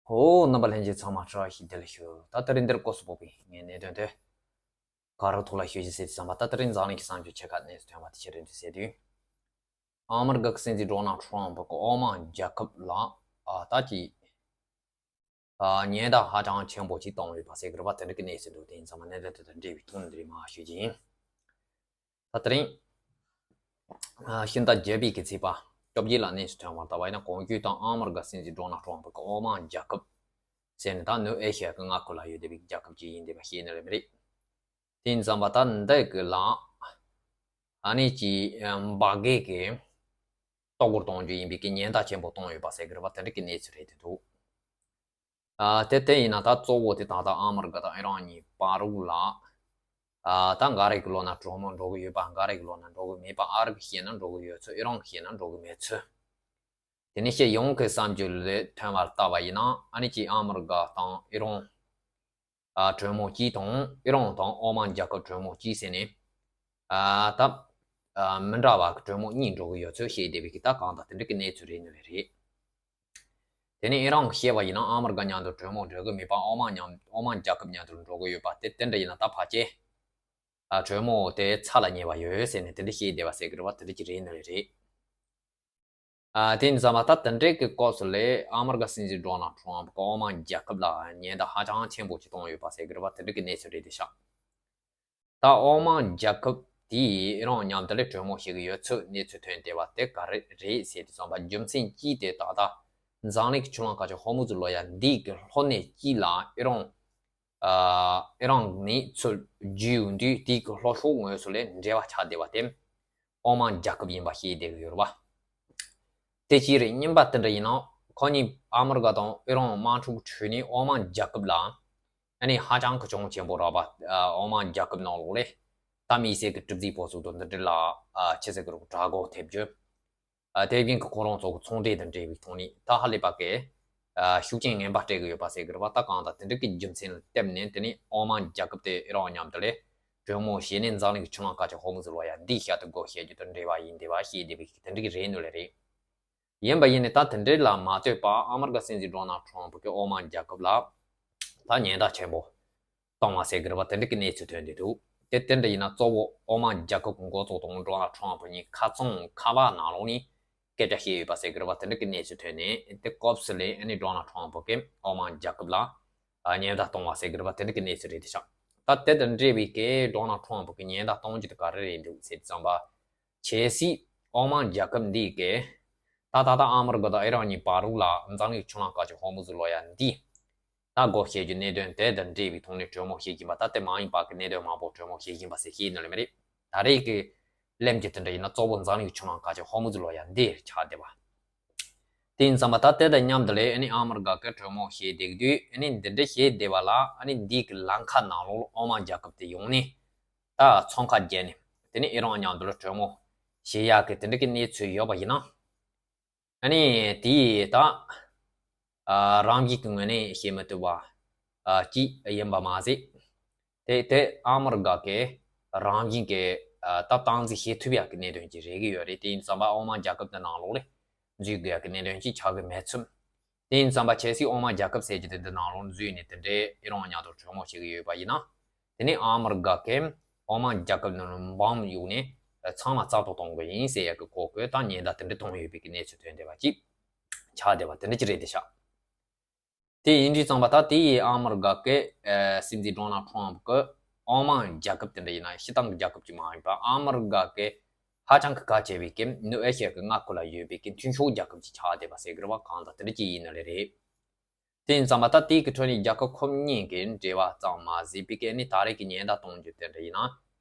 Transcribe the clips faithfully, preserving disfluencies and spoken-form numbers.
ཨོ། རྣམ་པ་ལྷན་རྒྱས་ཚང་མ་བཀྲ་ཤིས་བདེ་ལེགས་ཞུ། ད་དེ་རིང་འདིར་སྐོར་སུ་སྤོག་པའི་ངའི་གནད་དོན་དེ་ག་རུ་ཐོག་ལ་ཞུ་རྒྱུ་ཟེར་དུས་ཙམ་པ། ད་དེ་རིང་འཛམ་གླིང་གི་བསམ་བརྗོད་ཆེ་ཁག་གནས་སུ་ཐོན་པ་དེ་ཆེད་དུ་ཟེར་དུས། ཨ་མི་རི་ཀ་གི་སྲིད་འཛིན་ཌོ་ནལ་ཊམ་པ་གི་ཨོ་མན་རྒྱལ་ཁབ་ལ་ཨ་ད་ཀྱི་ཨ་ཉེན་བརྡ་ཧ་ཅང་ཆེན་པོ་ཅིག་བཏང་ཡོད་པ་ཟེར་གི་རེད་པ། དེ་འདྲ་གི་གནས་ཚུལ་འདུག་དེ་ཡིན་ཙང་མ་གནད་དོན་དེ་དང་འབྲེལ་བའི་ཐོག་ནས་འདི་རིང་མར་ཞུ་རྒྱུ་ཡིན། ད་དེ་རིང་ཨ་ཕྱི་ཟླ་བརྒྱད་པའི་གི་ཚེས་པ་བཅོ་བརྒྱད་ལ་གནས་སུ་ཐོན་པར་ལྟ་བ་ཡིན་ན། གོང་ཞུས་དང་ཨ་མི་རི་ཀ་སྲིད་འཛིན་ཌོ་ནལ་ཊམ་པ་གི་ཨོ་མན་རྒྱལ་ཁབ་ཟེར་ནས་ད་ནུབ་ཨེ་ཤི་ཡ་གི་མངའ་ཁུལ་ལ་ཡོད་བསྡད་པའི་རྒྱལ་ཁབ་ཅིག་ཡིན་བསྡད་པ་ཤེས་ནི་རེད་མི་རེད། དེ་ཡིན་ཙང་མ་ད་འདི་གི་ལ་ཨ་ནི་ཀྱི་འབར་གས་ཀྱི་གཏོར་རྒོལ་གཏོང་རྒྱུ་ཡིན་པའི་གི་ཉེན་བརྡ་ཆེན་པོ་བཏང་ཡོད་པ་ཟེར་གི་རེད་པ། དེ་འདྲ་གི་གནས་ཚུལ་རེད་དེ་འདུག་ཨ་དེ་དེ་ཡིན་ན་ད་གཙོ་བོ་དེ་ད་ལྟ་ཨ་མི་རི་ཀ་དང་ཨི་རན་གཉིས་བར་རུ་ལ་ཨ་ད་འགའ་རེ་གི་བློ་ན་གྲོས་མོལ་འགྲོ་གི་ཡོད་པ། འགའ་རེ་གི་བློ་ན་འགྲོ་གི་མེད་པ། ཨ་རི་གི་བཤད་ན་འགྲོ་གི་ཡོད་ཚུལ། ཨི་རན་གི་བཤད་ན་འགྲོ་གི་མེད་ཚུལ། དེ་ནས་སྤྱི་ཡོངས་ཀྱི་བསམ་བརྗོད་ལས་ཐོན་པར་ལྟ་བ་ཡིན་ན། ཨ་ནི་ཀྱི་ཨ་མི་རི་ཀ་དང་ཨི་རན་ཨ་གྲོས་མོལ་གཅིག་དང་ཨི་རན་དང་ཨོ་མན་རྒྱལ་ཁབ་གྲོས་མོལ་གཅིག་ཟེར་ནས་ཨ་ད་ཨ་མི་འདྲ་བ་གི་གྲོས་མོལ་གཉིས་འགྲོ་གི་ཡོད་ཚུལ་བཤད་བསྡད་པའི་གི་ད་གང་ལྟར་དེ་འདྲ་གི་གནས་ཚུལ་རེད་ནི་ལས་རེད། དེ་ནས་ཨི་རན་གྱིས་བཤད་པ་ཡིན་ན། ཨ་མི་རི་ཀ་མཉམ་དུ་གྲོས་མོལ་འགྲོ་གི་མེད་པ། ཨོ་མན་མཉམ་ཨོ་མན་རྒྱལ་ཁབ་མཉམ་དུ་འགྲོ་གི་ཡོད་པ་དེ་དེ་འདྲ་ཡིན་ན། ད་ཕལ་ཆེར་ཨ་གྲོས་མོལ་དེ་ཚར་ལ་ཉེ་བ་ཡོད་ཟེར་ནས་དེ་འདྲ་བཤད་བསྡད་པ་ཟེར་གི་རེད་པ། དེ་འདྲ་ཅིག་རེད་ནི་རེད། ཨ་དེ་ཡིན་ཙང་མ་ད་དེ་འདྲའི་གི་སྐབས་སུ་ལས་ཨ་མི་རི་ཀ་སྲིད་འཛིན་ཌོ་ནལ་ཊམ་པ་གིས་ཨོ་མན་རྒྱལ་ཁབ་ལ་ཉེན་བརྡ་ཧ་ཅང་ཆེན་པོ་ཅིག་བཏང་ཡོད་པ་ཟེར་གི་རེད་པ། དེ་འདྲ་གི་གནས་ཚུལ་རེད་དེ་ཤག་ད་ཨོ་མན་རྒྱལ་ཁབ་དེས་ཨི་རན་མཉམ་དུ་ལས་གྲོས་མོལ་བྱེད་ཀྱི་ཡོད་ཚུལ་གནས་ཚུལ་ཐོན་བསྡད་པ་དེ་ག་རེ་རེད་ཟེར་དུས་ཙམ་པ། རྒྱུ་མཚན་གཅིག་དེ་ད་ལྟ་འཛམ་གླིང་གི་ཆུ་ལམ་ཁ་ཆེ་ཧོར་མུ་ཛི་ལོ་ཡ་འདི་གི་ལྷོ་ནས་དཀྱིལ་ལ་ཨི་རན་ཨ་ཨི་རན་ནས་ཚུར་རྒྱུས་ཡོང་དུས་དེ་གི་ལྷོ་ཕྱོགས་ངོས་སུ་ལས་འབྲེལ་བ་ཆགས་བསྡད་པ་དེ་ཨོ་མན་རྒྱལ་ཁབ་ཡིན་པ་ཤེས་བསྡད་ཀྱི་ཡོད་རེད་པ། དེ་གཅིག་རེད། གཉིས་པ་དེ་འདྲ་ཡིན་ན། ཁོ་གཉིས་ཨ་མི་རི་ཀ་དང་ཨི་རན་དམག་འཁྲུག་ཁྲོད་ནས་ཨོ་མན་རྒྱལ་ཁབ་ལ་ཨ་ནི་ཧ་ཅང་གི་གྱོང་ཆེན་པོ་རག་པ། ཨ་ཨོ་མན་རྒྱལ་ཁབ་ནང་ལོགས་ལས་ད་དམིགས་བསལ་གྱི་གྲུ་གཟིངས་པོ་ཚོ་དང་འདི་འདྲ་ལ་ཨ་ཆི་ཟེར་གི་རེད། དྲག་རྒོལ་ཐེབས་རྒྱུ། ཨ་དེ་བཞིན་གྱི་ཁོ་རང་ཚོ་གི་ཚོང་འབྲེལ་དང་འབྲེལ་བའི་ཐོག་ནས་ད་ཧ་ལས་པ་གི་ཨ་ཤུགས་རྐྱེན་ངན་པ་སྤྲད་གི་ཡོད་པ་ཟེར་གི་རེད་པ། ད་གང་ལྟར་དེ་འདྲ་གི་རྒྱུ་མཚན་ལ་བརྟེན་ནས་དེ་ནས་ཨོ་མན་རྒྱལ་ཁབ་དེ་ཨི་རན་མཉམ་དུ་ལས་གྲོས་མོལ་བྱས་ནས་འཛམ་གླིང་གི་ཆུ་ལམ་ཁ་ཆེ་ཧོར་མུ་ཛི་ལོ་ཡ་འདིའི་ཞབས་ཏོག་བྱེད་རྒྱུ་དང་འབྲེལ་བ་ཡིན་བསྡད་པ་ཤེས་བསྡད་པའི་དེ་འདྲ་གི་རེད་ནོ་ལེ་རེད། ཡིན་པ་ཡིན་ནའི་ད་དེ་འདྲའི་ལ་མ་ལྟོས་པར་ཨ་མི་རི་ཀ་སྲིད་འཛིན་ཌོ་ནལ་ཊམ་པ་གིས་ཨོ་མན་རྒྱལ་ཁབ་ལ་ད་ཉེན་བརྡ་ཆེན་པོ་བཏང་བ་ཟེར་གི་རེད་པ། དེ་འདྲ་གི་གནས་ཚུལ་ཐོན་བསྡད་འདུག་དེ་དེ་འདྲ་ཡིན་ན་གཙོ་བོ་ཨོ་མན་རྒྱལ་ཁབ་ཀྱི་འགོ་གཙོ་དང་ཌོ་ནལ་ཊམ་པ་གཉིས་ཁ་ཚང་ཁ་པར་ནང་ལོགས་ནས་སྐད་ཆ་བཤད་ཡོད་པ་ཟེར་གི་རེད་པ། དེ་འདྲ་གི་གནས་ཚུལ་ཐོན་ནས་དེ་སྐབས་སུ་ལས་ཨ་ནི་ཌོ་ནལ་ཊམ་པ་གིས་ཨོ་མན་རྒྱལ་ཁབ་ལ་ཉེན་བརྡ་གཏོང་བ་ཟེར་གི་རེད་པ། དེ་འདྲ་གི་གནས་ཚུལ་རེད་དེ་ཤག་ད་དེ་དང་འབྲེལ་བའི་གི་ཌོ་ནལ་ཊམ་པ་གི་ཉེན་བརྡ་གཏོང་རྒྱུ་དེ་ག་རེ་རེད་འདུག་ཟེར་དུས་ཙམ་པ། གལ་སྲིད་ཨོ་མན་རྒྱལ་ཁབ་འདི་གིས་ད་ད་ལྟ་ཨ་མི་རི་ཀ་དང་ཨི་རན་གཉིས་བར་རུ་ལ་འཛམ་གླིང་ཆུ་ལམ་ཁ་ཆེ་ཧོར་མུ་ཛི་ལོ་ཡ་འདི་ད་སྒོ་ཕྱེ་རྒྱུ་གནད་དོན་དེ་དང་འབྲེལ་བའི་ཐོག་ནས་གྲོས་མོལ་བྱེད་བཞིན་པ། ད་དེ་མ་ཡིན་པ་གི་གནད་དོན་མང་པོ་གྲོས་མོལ་བྱེད་བཞིན་པ་ཟེར་ཤེས་ནི་ལེ་མི་རེད། ད་རེས་ཀྱི་གླེང་རྒྱུ་དེ་འདྲ་ཡིན་ན་གཙོ་བོ་འཛམ་གླིང་ཆུ་ལམ་ཁ་ཆེ་ཧོར་མུ་ཛི་ལོ་ཡ་འདི་ཆགས་བསྡད་པ། དེ་ཡིན་ཙང་མ་ད་དེ་དང་མཉམ་དུ་ལས་ཨ་ནི་ཨ་མི་རི་ཀ་གིས་གྲོས་མོལ་བྱེད་བསྡད་དུས་ཨ་ནི་འདི་འདྲ་བྱེད་བསྡད་པ་ལ་ཨ་ནི་འདི་གི་ལམ་ཁ་ནང་ལོགས་ལ་ཨོ་མན་རྒྱལ་ཁབ་དེ་ཡོང་ནས་ད་ཚོང་ཁ་བརྒྱབ་ནས་དེ་ནས་ཨི་རན་མཉམ་དུ་ལ་གྲོས་མོལ་བྱེད་ཡག་གི་དེ་འདྲ་གི་གནས་ཚུལ་ཡོད་པ་ཡིན་ན། ཨ་ནི་དེ་ད་ཨ་རང་བཞིན་གྱི་ངོས་ནས་བྱེད་མི་ཐུབ་པ་ཨ་ཅིག་ཡིན་པ་མ་ཟད། དེ་དེ་ཨ་མི་རི་ཀ་གིས་རང་བཞིན་གྱིས་ཨ་ད་སྟངས་འཛིན་བྱེད་ཐུབ་ཡག་གི་གནད་དོན་ཅིག་རེད་གི་ཡོད་རེད། དེ་ཡིན་ཙང་མ་ཨོ་མན་རྒྱལ་ཁབ་དེ་ནང་ལོགས་ལ་འཛུལ་དགོས་ཡག་གི་གནད་དོན་ཅིག་ཆགས་གི་མེད་ཚུལ། དེ་ཡིན་ཙང་མ་གལ་སྲིད་ཨོ་མན་རྒྱལ་ཁབ་ཟེར་གྱི་དེ་འདི་ནང་ལོགས་འཛུལ་ནས་དེ་འདྲའི་ཨི་རན་མཉམ་དུ་གྲོས་མོལ་བྱེད་ཀྱི་ཡོད་པ་ཡིན་ན། དེ་ནས་ཨ་མི་རི་ཀ་གིས་ཨོ་མན་རྒྱལ་ཁབ་ནང་ལ་འབམ་གཡུགས་ནས་ཚང་མ་རྩ་གཏོར་གཏོང་དགོས་ཡིན་ཟེར་ཡག་གི་གོ་སྐབས་དང་ཉེན་བརྡ་དེ་འདྲ་གཏོང་ཡོད་པའི་གི་གནས་ཚུལ་ཐོན་བསྡད་པ་ཅིག་ཆགས་བསྡད་པ་དེ་འདྲ་ཅིག་རེད་དེ་ཤག་དེ་ཡིན་དུས་ཙམ་པ་ད་དེ་ཡི་ཨ་མི་རི་ཀ་གི་ཨ་སྲིད་འཛིན་ཌོ་ནལ་ཊམ་པ་གིས་ཨོ་མན་རྒྱལ་ཁབ་དེ་འདྲ་ཡིན་ན་སྤྱིར་བཏང་གི་རྒྱལ་ཁབ་ཅིག་མ་ཡིན་པ། ཨ་མི་རི་ཀ་གི་ཧ་ཅང་གི་གལ་ཆེ་བའི་གི་ནུབ་ཨེ་ཤི་ཡ་གི་མངའ་ཁུལ་ལ་ཡོད་པའི་གི་མཐུན་ཕྱོགས་རྒྱལ་ཁབ་ཅིག་ཆགས་བསྡད་པ་ཟེར་གི་རེད་པ། གང་ལྟར་དེ་འདྲ་ཅིག་ཡིན་ནི་ལེ་རེད། དེ་ཡིན་ཙང་མ་ད་དེ་གི་ཁྲོད་ནས་རྒྱལ་ཁབ་ཁོ་གཉིས་ཀྱི་འབྲེལ་བ་ཙམ་མ་ཟད་པའི་གི་ཨ་ནི་ད་རེས་ཀྱི་ཉེན་བརྡ་གཏོང་རྒྱུ་དེ་འདྲ་ཡིན་ན།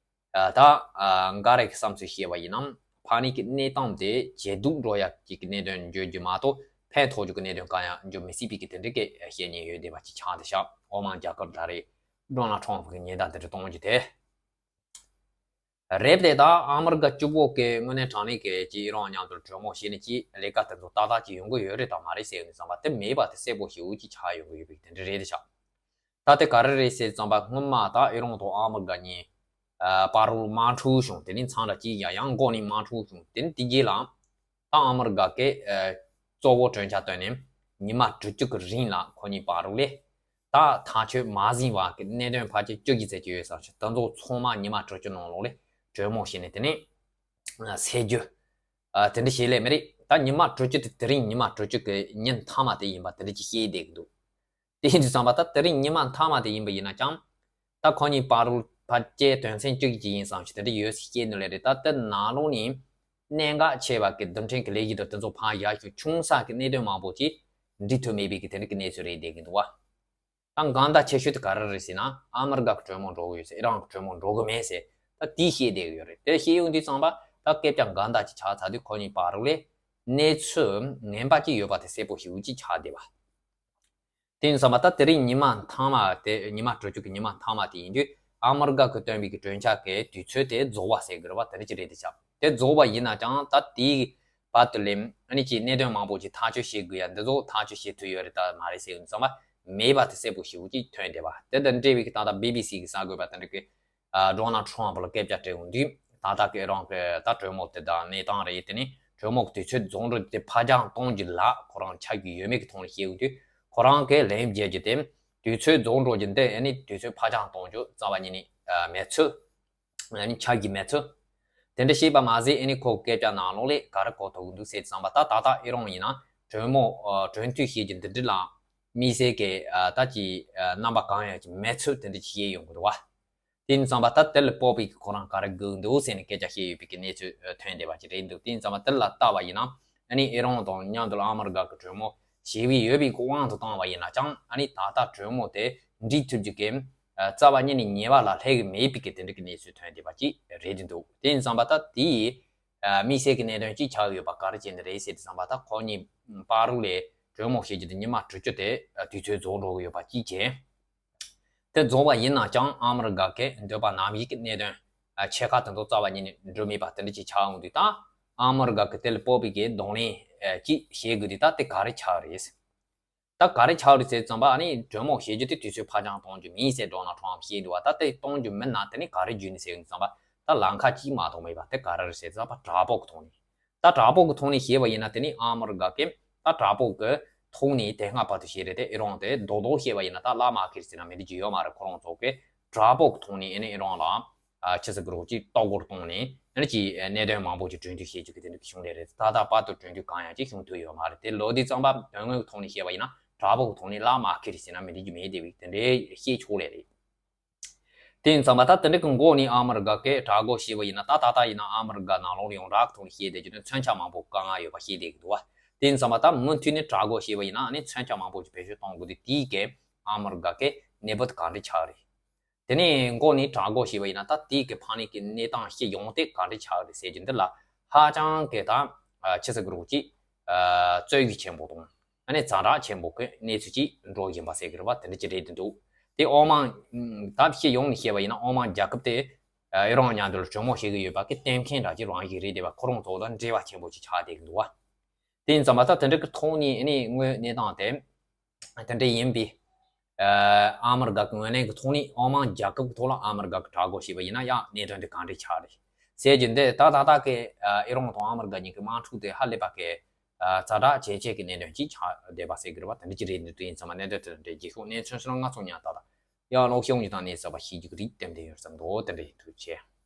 ཨ་ད་ཨ་འགའ་རེ་གི་བསམ་ཚུལ་བཤད་པ་ཡིན་ན། ཕ་ནི་གི་གནས་སྟངས་དེ་ཇེ་སྡུག་འགྲོ་ཡག་གི་གནད་དོན་བརྗོད་རྒྱུ་མ་གཏོགས་ཕན་ཐོགས་རྒྱུ་གི་གནད་དོན་གང་ཡང་བརྗོད་མི་སྲིད་པའི་གི་དེ་འདྲ་གི་བཤད་ཉེན་ཡོད་བསྡད་པ་ཅིག་ཆགས་བསྡད་ཤག་ཨོ་མན་རྒྱལ་ཁབ་ད་རེས་ཌོ་ནལ་ཊམ་པ་གི་ཉེན་བརྡ་དེ་འདྲ་གཏོང་རྒྱུ་དེ། རེད་དེ། ད་ཨ་མི་རི་ཀ་གཅིག་པོ་གི་དངོས་གནས་དྲང་གནས་ཀྱི་ཅིག་ཨི་རན་མཉམ་དུ་གྲོས་མོལ་བྱས་ནས་ཅིག་ལས་ཀ་དེ་ཚོ་ཏག་ཏག་ཅིག་ཡོང་གི་ཡོད་རེད་དམ་མ་རེད་ཟེར་ཡོང་དུས་ཙམ་པ་དེ་མེད་པ་དེ་གསལ་པོ་ཞེ་པོ་ཅིག་ཆགས་ཡོང་གི་ཡོད་པའི་དེ་འདྲ་རེད་དེ་ཤག་ད་དེ་ག་རེ་རེད་ཟེར་དུས་ཙམ་པ་སྔོན་མ་ད་ཨི་རན་དང་ཨ་མི་རི་ཀ་གཉིས་ཨ་བར་དུ་དམག་འཁྲུག་བྱུང་། དེ་ནས་ཚང་མ་ཅིག་ཡང་ཡང་འགོ་ནས་དམག་འཁྲུག་བྱུང་། དེ་ནས་དེ་རྗེས་ལ་ད་ཨ་མི་རི་ཀ་གིས་ཨ་གཙོ་བོ་གྲོས་འཆར་བཏོན་ནས་ ཉི་མ་དྲུག་ཅུ་གི་རིང་ལ་ཁོ་གཉིས་བར་ལ་ད་ཐག་གཅོད་མ་ཟིན་བར་གྱི་གནད་དོན་ཕལ་ཆེར་བཅུ་གཅིག་ཙམ་ཅིག་ཡོད་ས་ཞིག་དེ་ཚོ་ཚང་མ་ཉི་མ་དྲུག་ཅུ་ནང་ལོགས་ལ་གྲོས་མོལ་བྱས་ནས་དེ་ནས་སེལ་རྒྱུ། ཨ། དེ་འདྲ་བྱེད་ལེ་མི་རེད། ད་ཉི་མ་དྲུག་ཅུ་དེ་དེ་རིང་ཉི་མ་དྲུག་ཅུ་གི་ཉིན་མཐའ་མ་དེ་ཡིན་པ་དེ་འདྲ་ཅིག་བཤད་བསྡད་ཀྱི་འདུག་དེ་ཡིན་དུས་ཙམ་པ་ད་དེ་རིང་ཉི་མ་མཐའ་མ་དེ་ཡིན་པ་ཡིན་ན་ཀྱང་། ད་ཁོ་གཉིས་བར་ལ་ཕལ་ཆེར་དོན་ཚན་བཅུ་གཅིག་ཡིན་བསམ་ཞིག་དེ་འདྲ་ཡོད་ཟེར་བཤད་ནི་ལེ་རེད། ད་དེ་ནང་ལོགས་ནས་གནད་འགག་ཆེ་བ་གི་རྡུལ་ཕྲན་གྱི་ལས་གཞི་དང་དེ་ཚོ་ཕར་བཞག་ཞིང་ཆུང་ས་གི་གནད་དོན་མང་པོ་ཅིག་འགྲིག་ཐུབ་མེད་པའི་གི་དེ་འདྲ་གི་གནས་ཚུལ་རེད་བསྡད་ཀྱི་འདུག་བ། ད་འགལ་ཟླ་ཆེ་ཤོས་དེ་ག་རེ་རེད་ཟེར་ན། ཨ་མི་རི་ཀ་གི་གྲོས་མོལ་འགྲོ་གི་ཡོད་ཟེར། ཨི་རན་གི་གྲོས་མོལ་འགྲོ་གི་མེད་ཟེར། ད་དེ་བཤད་བསྡད་ཀྱི་ཡོད་རེད། དེ་བཤད་ཡོང་དུས་ཙམ་པ་ད་སྐད་ཆ་འགལ་ཟླ་ཅིག་ཆགས་ཚར་དུས་ཁོ་གཉིས་བར་ལ་གནས་ཚུལ་ངན་པ་ཅིག་ཡོད་པ་དེ་གསལ་པོ་ཞེ་པོ་ཅིག་ཆགས་བསྡད་པ། དེ་ཡིན་ཙམ་པ་ད་དེ་རིང་ཉི་མ་མཐའ་མ་དེ། ཉི་མ་དྲུག་ཅུ་གི་ཉི་མ་མཐའ་མ་དེ་ཡིན་དུས་ཨ་མི་རི་ཀ་གིས་བཏོན་པའི་གི་གྲོས་འཆར་གྱི་དུས་ཚོད་དེ་རྫོགས་པ་ཟེར་གྱི་རེད་པ། དེ་འདྲ་ཅིག་རེད་དེ་ཆགས། དེ་རྫོགས་པ་ཡིན་ན་ཀྱང་ད་དེའི་བར་དུ་ལ་ཨ་ནི་ཅིག་གནད་དོན་མང་པོ་ཅིག་ཐག་གཅོད་བྱེད་དགོས་ཡ་འདི་ཚོ་ཐག་གཅོད་བྱེད་ཐུབ་ཡོད་རེད་ད་མ་རེད་ཟེར་ཡོང་དུས་ཙམ་པ་མེད་པ་དེ་གསལ་པོ་ཞེ་པོ་ཅིག་ཐོན་བསྡད་པ། དེ་དང་འབྲེལ་བའི་གི་ད་ལྟ་བི་བི་སི་གི་གསར་འགོད་པ་དེ་འདྲ་གིས་ཨ། ཌོ་ནལ་ཊམ་ཕ་ལ་སྐད་ཆ་དྲིས་ཡོང་དུས་ད་ལྟ་གི་ཨི་རན་གི་ད་གྲོས་མོལ་དེ་དང་གནས་སྟངས་རེད། དེ་ནི་གྲོས་མོལ་གྱི་དུས་ཚོད་རྫོགས་འགྲོ་རྒྱུ་དེ་ཕར་འགྱངས་གཏོང་རྒྱུ་ལ་ཁོ་རང་ཆ་རྒྱུས་ཡོད་མེད་ཀྱི་ཐོག་ནས་བཤད་ཡོང་དུས། ཁོ་རང་གིས་ལན་བརྒྱབ་རྒྱུ་དེ་དུས་ཚོད་རྫོགས་འགྲོ་རྒྱུ་འདི་ཨ་ནི་དུས་ཚོད་ཕར་འགྱངས་གཏོང་རྒྱུ་རྩ་བ་ཉིད་ནས་ཨ། མེད་ཚུལ། ཨ་ནི་ཆ་རྒྱུས་མེད་ཚུལ། དེ་འདྲ་བཤད་པ་མ་ཟད་ཨ་ནི་ཁོ་སྐད་ཆ་ནང་ལོགས་ལ་ག་རེ་གོ་ཐུབ་ཀྱི་འདུག་ཟེར་དུས་ཙམ་པ། ད་ད་ལྟ་ཨི་རན་ཡིན་ན་གྲོས་མོལ་ཨ། གྲོས་མཐུན་བྱེད་རྒྱུ་འདི་འདྲ་ལ་དམིགས་བསལ་གྱི་ཨ། ད་ཀྱི་ཨ། རྣམ་པ་གང་ཡང་ཅིག་མེད་ཚུལ་དེ་འདྲ་ཅིག་བཤད་ཡོང་གི་འདུག་བ། དེ་ཡིན་ཙམ་པ་ད་དེ་ལ་དཔག་པའི་གི་ཁོ་རང་ག་རེ་དགོས་འདུག་ཟེར་ནས་སྐད་ཆ་བཤད་ཡོད་པའི་གི་གནས་ཚུལ་ཐོན་བསྡད་པ་ཅིག་རེད་འདུག་དེ་ཡིན་ཙམ་པ་དེ་ལ་ལྟ་བ་ཡིན་ན་ཨ་ནི་ཨི་རན་དང་མཉམ་དུ་ཨ་མི་རི་ཀ་གི་གྲོས་མོལ་བྱེད་ཀྱི་ཡོད་པའི་གི་དབང་དུ་བཏང་བ་ཡིན་ན་ཀྱང་། ཨ་ནི་ད་ལྟ་གྲོས་མོལ་དེ་འགྲིག་ཐུབ་རྒྱུ་གི་རྩ་བ་ཉིད་ནས་ཉེས་པ་ལ་སླེབས་ཀྱི་མེད་པའི་གི་དེ་འདྲ་གི་གནས་ཚུལ་ཐོན་བསྡད་པ་ཅིག་རེད་འདུག་དེ་ཡིན་ཙམ་པ་ད་དེའི་དམིགས་བསལ་གྱི་གནད་དོན་ཅིག་ཆགས་ཡོད་པ་ག་རེ་བྱས་ནས་རེད་ཟེར་དུས་ཙམ་པ། ད་ཁོ་གཉིས་བར་ལ་གྲོས་མོལ་བྱེད་རྒྱུ་དེ་ཉི་མ་དྲུག་ཅུ་དེ་དུས་ཚོད་རྫོགས་འགྲོ་གི་ཡོད་པ་གཅིག་བྱས། དེ་རྫོགས་པ་ཡིན་ན་ཀྱང་ཨ་མི་རི་ཀ་གི་འདོད་པ་ནང་བཞིན་གྱི་གནད་དོན་ཨ། ཆེ་ཁག་དེ་ཚོ་རྩ་བ་ཉིད་ནས་འགྲུབ་མེད་པ་དེ་འདྲ་ཅིག་ཆགས་ཡོང་དུས། ད་ཨ་མི་རི་ཀ་གི་དེ་ལ་དཔག་པའི་གི་གདོང་ལེན་ཨ། ཅིག་བྱེད་དགོས་དུས་ད་དེ་ག་རེ་ཆགས་རེད། ད་ག་རེ་ཆགས་རེད་ཟེར་ཙམ་པ། ཨ་ནི་གྲོས་མོལ་བྱེད་རྒྱུ་དེ་དུས་ཚོད་ཕར་འགྱངས་གཏོང་རྒྱུ་མིན་ཟེར་ཌོ་ནལ་ཊམ་ཕ་བཤད་འདུག་བ། ད་དེ་གཏོང་རྒྱུ་མིན་ན་དེ་ནི་ག་རེ་བརྒྱུད་ནས་ཟེར་ཙམ་པ། ད་ལམ་ཁ་གཅིག་མ་གཏོགས་མེད་པ་དེ་ག་རེ་རེད་ཟེར་ཙམ་པ། དྲག་པོ་གི་ཐོག་ནས། ད་དྲག་པོ་གི་ཐོག་ནས་བཤད་པ་ཡིན་ན་དེ་ནི་ཨ་མི་རི་ཀ་གིས་ད་དྲག་པོ་གི་ཐོག་ནས་དེ་སྔ་བར་དུ་བྱས་རེད་དེ། ཨི་རན་དེ་རྡོག་རྡོག་བཤད་པ་ཡིན་ན་ད་ལག་མ་ཁེལ་ཟེར་ན་མི་འགྲིག་རྒྱུ་ཡོད་མ་རེད། ཁོ་རང་ཚོ་གིས་དྲག་པོ་གི་ཐོག་ནས་ཨ་ནི་ཨི་རན་ལ་ཨ། ཆི་ཟེར་དགོས་རེད། ཅིག་ལྟ་སྐོར་བཏང་ནས་ཨ་ནི་ཅིག་གནད་དོན་མང་པོ་ཅིག་གྲོས་མཐུན་བྱེད་རྒྱུ་གི་དེ་འདྲ་གི་བྱུང་ལེ་རེད། ད་ལྟ་བར་དུ་གྲོས་མཐུན་གང་ཡང་ཅིག་བྱུང་ཐུབ་ཡོད་མ་རེད་དེ། ལོ་དེ་ཙམ་པ་དོན་དངོས་ཀྱི་ཐོག་ནས་བཤད་པ་ཡིན་ན་དྲག་པོ་གི་ཐོག་ནས་ལག་མ་ཁེལ་ཟེར་ན་མི་འགྲིག་རྒྱུ་མེད་བསྡད་པའི་དེ་འདྲའི་བཤད་ཆོག་ལེ་རེད། དེ་ཡིན་ཙམ་པ་ད་དེ་འདྲ་གི་འགོ་ནས་ཨ་མི་རི་ཀ་གིས་དྲག་རྒོལ་བྱས་པ་ཡིན་ན། ད་ད་ལྟ་ཡིན་ན་ཨ་མི་རི་ཀ་ནང་ལོགས་ཡོངས་གྲགས་ཐོག་ནས་བཤད་བསྡད་རྒྱུ་དེ་མཚོན་ཆ་མང་པོ་བཀག་ཡོད་པ་བཤད་བསྡད་ཀྱི་འདུག་བ། དེ་ཡིན་ཙམ་པ་ད་མུ་མཐུད་ནས་དྲག་རྒོལ་བྱས་པ་ཡིན་ན་ཨ་ནི་མཚོན་ཆ་མང་པོ་ཞིག་བེད་སྤྱོད་གཏོང་དགོས་དུས། དེའི་གི་ཨ་མི་རི་ཀ་གི་གནས་བབ་དེ་ག་འདྲ་ཆགས་རེད། དེ་ནས་འགོ་ནས་དྲག་རྒོལ་བྱས་པ་ཡིན་ན་ད་དེའི་གི་ཕ་ནས་ཀྱི་གནས་སྟངས་སྤྱི་ཡོངས་དེ་ག་འདྲ་ཆགས་རེད་ཟེར་རྒྱུ་འདི་ལ་ཧ་ཅང་གི་ད་ཆི་ཟེར་དགོས་རེད། ཅིག་རྩོད་གཞི་ཆེན་པོ་དང་། ཨ་ནི་ཛ་དྲག་ཆེན་པོ་གི་གནས་ཚུལ་ཅིག་འགྲོ་བཞིན་པ་ཟེར་གི་རེད་པ། དེ་འདྲ་ཅིག་རེད་དེ་འདུག་དེ་དབང་མང་ད་སྤྱི་ཡོངས་ནས་བཤད་པ་ཡིན་ན་དབང་མང་རྒྱལ་ཁབ་དེ་ཨི་རན་མཉམ་དུ་ལ་གྲོས་མོལ་བྱེད་གི་ཡོད་པ་གི་ལྟེམ་མཁན་འདྲ་ཅིག་རང་ཞིག་རེད་བསྡད་པ། ཁོ་རང་ཚོ་དང་འབྲེལ་བ་ཆེན་པོ་ཅིག་ཆགས་བསྡད་གི་འདུག་བ། དེ་ཡིན་ཙམ་པ་ད་དེ་འདྲ་གི་ཐོག་ནས་ཨ་ནི་དངོས་གནས་སྟངས་དེ་དེ་འདྲ་ཡིན་པས། ཨ་མི་རི་ཀ་གི་ངོས་ནས་ཀྱི་ཐོག་ནས་དབང་མང་རྒྱལ་ཁབ་ཀྱི་ཐོག་ལ་ཨ་མི་རི་ཀ་གི་དྲག་རྒོལ་བྱས་པ་ཡིན་ན་ཡང་གནད་དོན་དེ་གང་འདྲ་ཆགས་རེད་ཟེར་རྒྱུ་འདི། ད་ད་ལྟ་གི་ཨི་རན་དང་ཨ་མི་རི་ཀ་གཉིས་ཀྱི་དམག་འཁྲུག་དེ་ཧ་ལས་པ་གི་ཛ་དྲག་ཇེ་ཆེ་གི་གནད་དོན་ཅིག་ཆགས་བསྡད་པ་ཟེར་གི་རེད་པ། དེ་འདྲ་ཅིག་རེད་འདུག་དེ་ཡིན་ཙམ་པ་གནད་དོན་དེ་འདྲ་རྗེས་ཤོག་གནས་ཚུལ་སོགས་ལ་ང་ཚོ་ཉར་ད་ད་ཡང་ལོག་ཤོག་ཉིན་དང་གནས་ཚུལ་པ་ཤེས་རྒྱུ་གི་རིགས་ཏན་ཏན་ཡོད་བསམ་འདུག་དེ་འདྲ་ཡིན། ཐུགས་རྗེ་ཆེ།